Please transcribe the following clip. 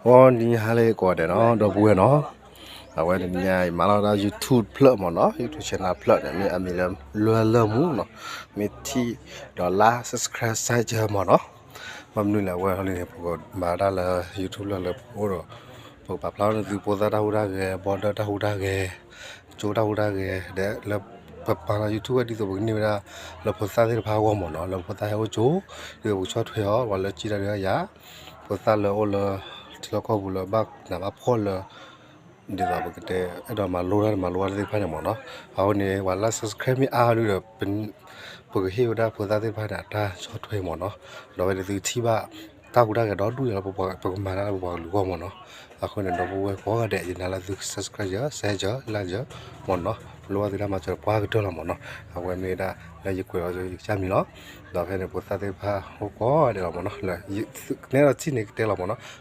ဂီၤနံၤဟါလၢကိးဂၤဒဲးနီၤ ဒီပုၢ်ဝဲၢ်နီၤ, အဝဲတနံၤညါအံၤမၤလီၤဒၣ် YouTube ဖျၢၣ်မ့ၢ်နီၤ, YouTube channel ဖျၢၣ်န့ၣ် မ့ၢ်အမံၤလၢလွဲလၢမူနီၤ, မ့ၢ်ထံၣ်ဒီး like subscribe share မ့ၢ်နီၤ, ဘၣ်မနုၤလဲၣ် အဝဲလီၤလံန့ၣ် ပကမၤဒၣ်လၢ YouTube လၢလၢပအိၣ်ဒီး ပကပာ်ဖျါထီၣ်န့ၢ်သုဖိသၣ်တၢ်ဟူးတၢ်ဂဲၤ ဘီဒၢတၢ်ဟူးတၢ်ဂဲၤ ကၠိတၢ်ဟူးတၢ်ဂဲၤ ဒီးလၢပပာ်လီၤ YouTube ဝဲဒ်သိးပကန့ၢ်ဝဲဒၣ် လၢဖိသၣ်သ့ၣ်တဖၣ်အဂီၢ်မ့ၢ်နီၤ, လၢဖိသၣ်ဟဲအိၣ်ကၠိ ဒ်သိးပကဆီၣ်ထွဲအီၤ ပှၤလၢကံၣ်တၢ်ဒုးတၢ်ယၤ ဖိသၣ်လၢအိၣ်လၢ ထံလီၢ်ကီၢ်ပူၤလၢဘၣ်နးဘၣ်ဖှီၣ်လၢ ဒ်သိးပကတဲ အဲၣ်ဒိးမၤလိတၢ်မၤလိတၢ်သ့ၣ်တဖၣ်န့ၣ်မ့ၢ်နီၤ, အဃိန့ၣ် ပှၤလၢ subscribe မ့ၢ်အါဒုဒီး ပကဟ့ၣ်ဝဲဒၣ်ဖိသၣ်သ့ၣ်တဖၣ်န့ၣ် အတၢ်ဆီၣ်ထွဲမ့ၢ်နီၤ, ဒီးဝဲဒၣ်သုထံၣ်ဘၣ် တၢ်ဟူးတၢ်ဂဲၤဒီဒူၣ်ယၤလၢ ပကမၤတၢ်လၢပပှၤကလုာ်အဂီၢ်မ့ၢ်နီၤ, အဃိန့ၣ် ဒီပုၢ်ဝဲၢ်ကိးဂၤဒဲး ယနာ်လၢသု subscribe ယၤ share ယၤ like ယၤ မ့ၢ်နီၤ, လိၣ်ဘၣ်သုတၢ်မၤစၢၤပှၤကတၢၢ်လီၤမ့ၢ်နီၤ, အဝဲမ့ၢ်ဝဲဒၣ်လၢယကွဲးလီၤယကစၢ်မံၤလီၤ, ဒီးဖဲန့ၣ် ဖိသၣ်သ့ၣ်တဖၣ်အိၣ်ကိးဂၤဒဲးလီၤမ့ၢ်နီၤ, နဲဒိးထံၣ်န့ၣ်ကတဲလီၤမ့ၢ်နီၤ,